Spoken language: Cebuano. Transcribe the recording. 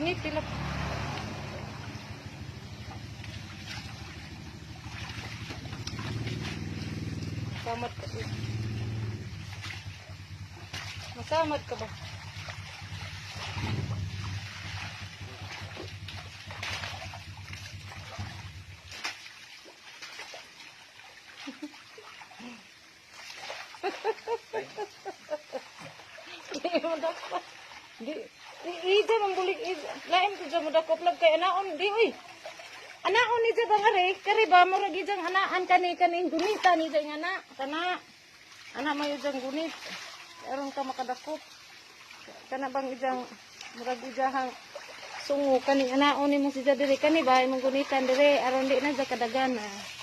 Kani pila. Masamad ka eh. Masamad ka ba? Di mo dapat. Di, di, ija man bulig, ija. Lain ko dyan mo dakop lag kay anaon, di, uy. Anaon ni ba nga re? Kari ba, murag ijang anaan kani kani gunita ni dyan ana. Kana. Ana mayo dyan gunit. Aron ka makadakop. Kana bang ijang, murag ijahang sungo kani anaon ni mo si diri kani ba imong gunitan dire aron di na dyan kadagan ah.